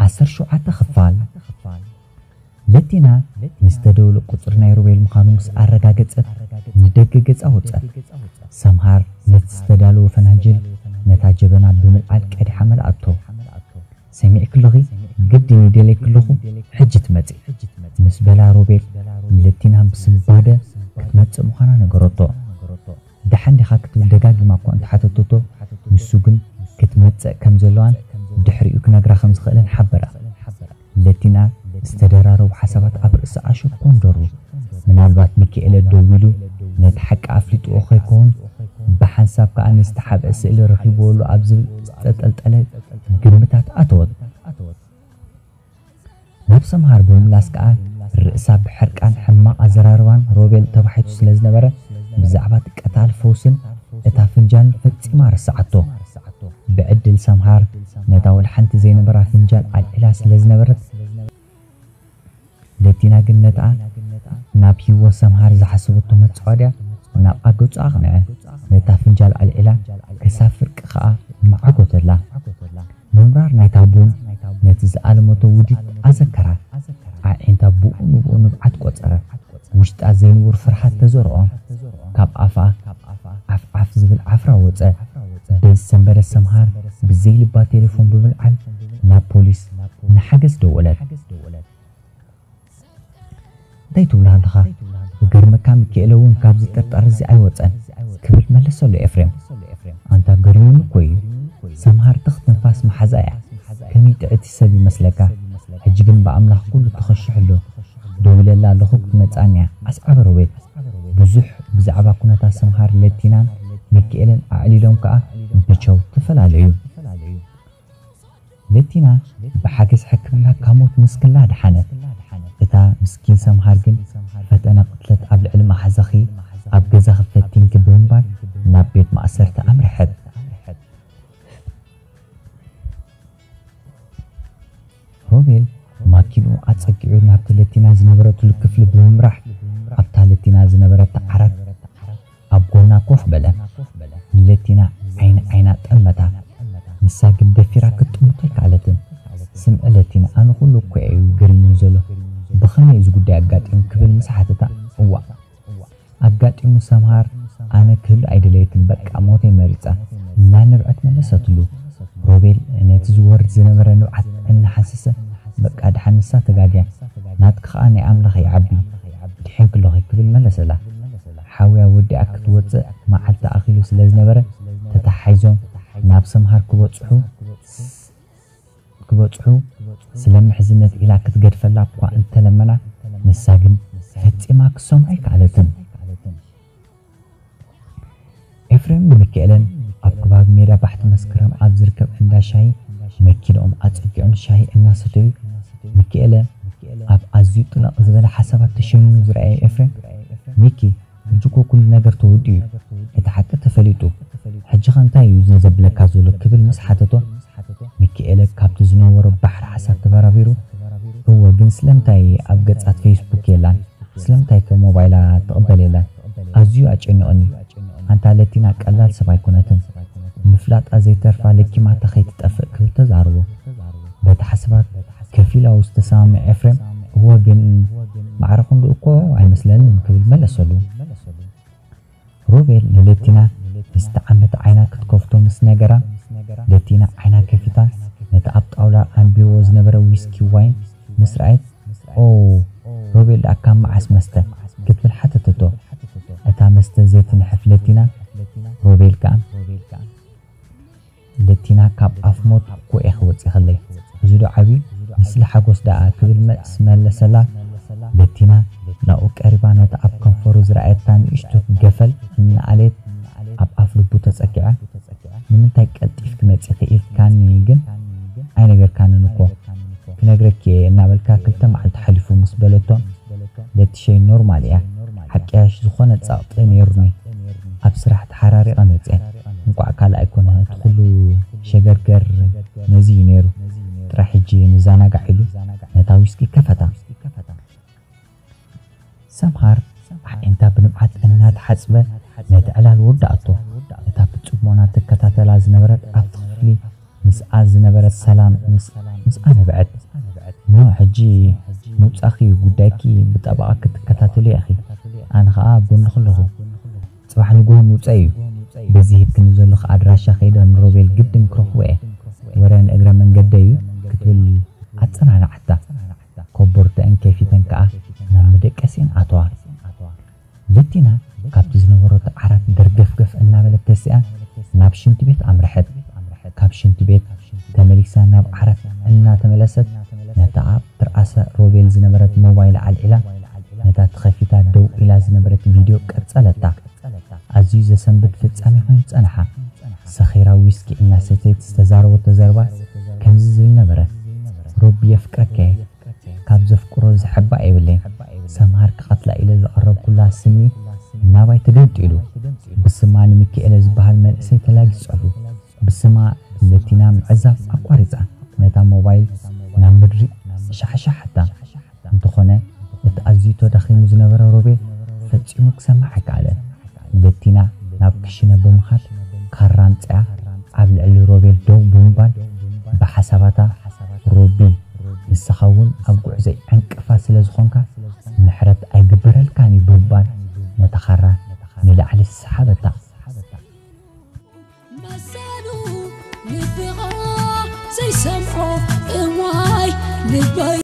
ዓሰርተ ሸውዓተ ክፋል። ለቲና ንዝተደውለ ቁጽሪ ናይ ሮቤል ምዃኑ ምስ ኣረጋገጸት፣ ንደገ ገጻ ወጸት። ሰምሃር ነቲ ዝተዳለወ ፈናጅል ነታ ጀበና ብምልዓል ቀዲሓ መልኣቶ። "ሰሚዕኪ ኣለኺ? ግድን ይደልየኪ ኣለኹ፣ ሕጂ ትመጺ" ምስ በላ፣ ሮቤል ንለቲና ብስንባደ ክትመጽእ ምዃና ነገረቶ። "ደሓን ዲኻ?" ክትብል ደጋጊማ እኳ እንተሓተተቶ፣ ንሱ ግን ክትመጽእ ከም ዘለዋን ብድሕሪኡ ክነግራ ከም ዝኽእልን ሓበራ። ለቲና ዝተደራረቡ ሓሳባት ኣብ ርእሳ ኣሸኮንደሩ። ምናልባት ሚካኤለ ደዊሉ ነቲ ሓቂ ኣፍሊጥዎ ከይከውን፣ ብሓንሳብ ከኣ ንዝተሓብአ ስእሊ ረኺብዎ ኣሎ ኣብ ዝብል ዝተጠልጠለ ግምታት ኣተወት። ናብ ሰምሃር ብምምላስ ከኣ፣ ርእሳ ብሕርቃን ሕማቕ ኣዘራርባን ሮቤል ተባሒቱ ስለ ዝነበረ፣ ብዛዕባ እቲ ቀታል ፈውስን እታ ፍንጃልን ፈጺማ ረስዓቶ። ብዕድል ሰምሃር ነታ ወላ ሓንቲ ዘይነበራ ፍንጃል ኣልዒላ ስለ ዝነበረት፣ ለቲና ግን ነታ ናብ ህይወት ሰምሃር ዝሓሰበቶ መጻወድያ ናብኣ ገጹ ኣቕንዐ። ነታ ፍንጃል ኣልዒላ ክሳብ ፍርቂ ከኣ መዓጎተላ። ምምራር ናይታ ቡን ነቲ ዝኣለመቶ ውዲት ኣዘከራ። ኣዒንታ ብኡ ንብኡ ንብዓት ቆጸረ። ውሽጣ ዘይንቡር ፍርሃት ተዘርኦ። ካብ ኣፋ ዓፍ ዓፍ ዝብል ዓፍራ ወጸ። በዚ ሰንበደ ሰምሃር ብዘይ ልባ ቴሌፎን ብምልዓል ናብ ፖሊስ ንሓገዝ ደወለት። "እንታይ ትብሎ ኣለኻ? ክገርመካ ሚካኤለ እውን ካብዚ ጥርጣረ እዚ ኣይወጸን" ክብል መለሰሉ ኤፍሬም። "ኣንታ ገሪሙኒ እኮ እዩ። ሰምሃር ትኽ ትንፋስ መሓዛ እያ። ከመይ ጥዕቲ ሰብ ይመስለካ? ሕጂ ግን ብኣምላኽ ኩሉ ተኸሺሑ ኣሎ። ደዊለላ ኣለኹ ክትመጽኣኒ እያ" ኣስዓበ ሮቤል። ብዙሕ ብዛዕባ ኩነታት ሰምሃር ለቲናን ሚካኤልን ኣዕሊሎም ከኣ ብቻው ተፈላለዩ። ለቲና ብሓገዝ ሕክምና ካብ ሞት ምስክላ ደሓነት። እታ ምስኪን ሰምሃር ግን ፈተነ ቅትለት ኣብ ልዕሊ መሓዛኺ ኣብ ገዛኺ ፈቲንኪ ብምባል ናብ ቤት ማእሰርቲ ኣምርሐት። ሮቤል ማኪንኡ ኣጸጊዑ ናብቲ ለቲና ዝነበረትሉ ክፍሊ ብምምራሕ፣ ኣብታ ለቲና ዝነበረት ዓራት ኣብ ጎና ኮፍ በለ። ንለቲና ዓይኒ ዓይና ጠመታ። ንሳ ግን ደፊራ ክትጥምቶ ኣይከኣለትን። "ስምዒ ለቲና፣ ኣነ ኩሉ እኮ እዩ ገሪሙኒ ዘሎ። ብኸመይ እዚ ጉዳይ ኣጋጢሙ?" ክብል ምስ ሓተታ፣ "እዋእ፣ ኣጋጢሙ ሰምሃር ኣነ ክህሉ ኣይደለየትን፣ በቃ ሞተይ መሪጻ" እናነብዐት መለሰትሉ። ሮቤል ነቲ ዝወርድ ዝነበረ ንብዓት እናሓሰሰ፣ "በቃ ደሓን ንሳ ተጋግያ፣ ናትኪ ኸኣ ናይ ኣምላኽ ይዓቢ፣ ድሒንኪ ኣለኺ" ክብል መለሰላ። ሓውያ ወዲኣ ክትወጽእ መዓልቲ ኣኺሉ ስለ ዝነበረ፣ ተተሓሒዞም ናብ ሰምሃር ክበጽሑ ክበጽሑ ስለ ምሕዝነት ኢላ ክትገድፈላ እኳ እንተለመና፣ ንሳ ግን ፈጺማ ክትሰምዖ ኣይከኣለትን። ኤፍሬም ብሚካኤለን ኣብ ከባቢ ሜዳ ባሕቲ መስከረም ኣብ ዝርከብ እንዳ ሻሂ መኪንኦም ኣጸጊዖም ሻሂ እናሰተዩ፣ ሚካኤለ ኣብ ኣዝዩ ጥልቕ ዝበለ ሓሳባት ተሸሚሙ ዝረኣየ ኤፍሬም፣ "ሚኪ፣ ሕጂ እኮ ኩሉ ነገር ተወዲኡ እዩ። እቲ ሓቂ ተፈሊጡ። ሕጂ ኸ እንታይ እዩ እዚ ዘብለካ ዘሎ?" ክብል ምስ ሓተቶ፣ ሚካኤለ ካብቲ ዝነበሮ ባሕሪ ሓሳብ ተበራቢሩ፣ "እወ፣ ግን ስለምንታይ ኣብ ገጻት ፌስቡክ የላን? ስለምንታይ ከ ሞባይላ ትቕበል የላን? ኣዝዩ ኣጨኒቑኒ። ኣንታ ለቲና ቀላል ሰብ ኣይኮነትን። ምፍላጣ ዘይተርፋ ለኪማታ ከይትጠፍእ" ክብል ተዛረቦ። በቲ ሓሳባት ከፊላዊ ዝተሰማምዐ ኤፍሬም፣ "እወ፣ ግን ማዕረ ክንዱ እኮ ኣይመስለንን" ክብል መለሰሉ። ሮቤል ንለቲና ንዝተዓመተ ዓይና ክትከፍቶ ምስ ነገራ፣ ለቲና ዓይና ከፊታ ነቲ ኣብ ጣውላ ኣንቢርዎ ዝነበረ ዊስኪ ዋይን ምስ ረኣየት፣ "ኦ፣ ሮቤል ደኣ ካብ መዓስ መስተ?" ክትብል ሓተተቶ። እታ መስተ ዘይትንሕፍ ለቲና፣ ሮቤል ከኣ፣ "ለቲና ካብ ኣፍ ሞት እኮ ኢኺ ወጺኽለይ። እዚ ዶ ዓብዩ? ምስሊ ሓጎስ ደኣ" ክብል መልስ መለሰላ። ለቲና ናብኡ ቀሪባ ነታ ኣብ ከንፈሩ ዝረኣየታ ንእሽቶ ገፈል እናኣለየት ኣብ ኣፍ ልቡ ተጸጊዓ፣ "ንምንታይ ቀልጢፍኪ መጺኺ ኢልካኒ ግን ኣይነገርካንን እኮ። ክነግረኪ እየ እናበልካ ክልተ መዓልቲ ሓሊፉ" ምስ በለቶ፣ "ለቲሸይ ኖርማል እያ። ሓቅያሽ ዝኾነ ጸቕጢ ነይሩኒ። ኣብ ስራሕ ተሓራሪቐ መጽየ። እንቋዕ ካልእ ኣይኮነ እቲ ኩሉ ሸገርገር ነዚ እዩ ነይሩ። ጥራሕ ሕጂ ንዘናጋዕ" ኢሉ ነታ ዊስኪ ከፈታ። ሰምሃር ኣዒንታ ብንብዓት እናተሓጽበ ነቲ ዕላል ወዳእቶ። እታ ብጽሞና ትከታተላ ዝነበረት ኣብቲ ክፍሊ ምስኣ ዝነበረት ሰላም ምስ ምስኣ ነብዐት። ኖ፣ ሕጂ ምውጻእኪ እዩ ጉዳይኪ፣ ብጠበቓ ክትከታተልዮ ኢኺ። ኣነ ኸኣ ኣብ ጎንኺ ኣለኹ። ጽባሕ ንግሆ ምውጻእ እዩ። በዚ ሂብክኒ ዘለኺ ኣድራሻ ከይደ ንሮቤል ግድን ክረኽቦ እየ። ወረ ንእግረ መንገደይ እዩ ክትብል ኣጸናንዓታ። ኮቦርተአን ከፊተን ከኣ ናብ መደቀሲአን ኣተዋ። ለቲና ካብቲ ዝነበረቶ ዓራት ደርገፍገፍ እናበለት ተሲኣ ናብ ሽንቲ ቤት ኣምርሐት። ካብ ሽንቲ ቤት ተመሊሳ ናብ ዓራት እናተመለሰት ነታ ኣብ ትርኣሰ ሮቤል ዝነበረት ሞባይል ኣልዒላ ነታ ተኸፊታ ደው ኢላ ዝነበረት ቪድዮ ቀጸለታ። ኣዝዩ ዘሰንብድ ፍጻሜ ኮይኑ ጸንሓ። ሰኺራ ዊስኪ እናሰተየት ዝተዛረበቶ ዘረባ ከምዚ ዝብል ነበረ። ሮቢ የፍቅረካ እየ። ካብ ዘፍቅሮ ዝሕባእ የብለይን። ሰምሃር ክቐትላ ኢለ ዘቐረብኩላ ስም እዩ ናባይ ተገንጢሉ። ብስማ ንሚኪኤለ ዝበሃል መንእሰይ ተላጊጸሉ። ብስማ ለቲና ምዕዛብ ኣቋሪጻ ነታ ሞባይል ናብ ምድሪ ሻሕሻሓታ። እንተኾነ እቲ ኣዝዩ ተዳኺሙ ዝነበረ ሮቤል ፈጺሙ ክሰምዓ ኣይከኣለን። ለቲና ናብ ክሽነ ብምኻድ ካራ ኣምጺኣ ኣብ ልዕሊ ሮቤል ደው ብምባል ብሓሳባታ፣ ሮቢ፣ ንስኻ እውን ኣብ ጉዕዞይ ዕንቅፋት ስለ ዝኾንካ ምሕረት ኣይግበረልካን እዩ ብምባል ነታ ካራ ንላዕሊ ሰሓበታ። መሰሉ ልብኻ ዘይሰምዖ እዋይ ልበይ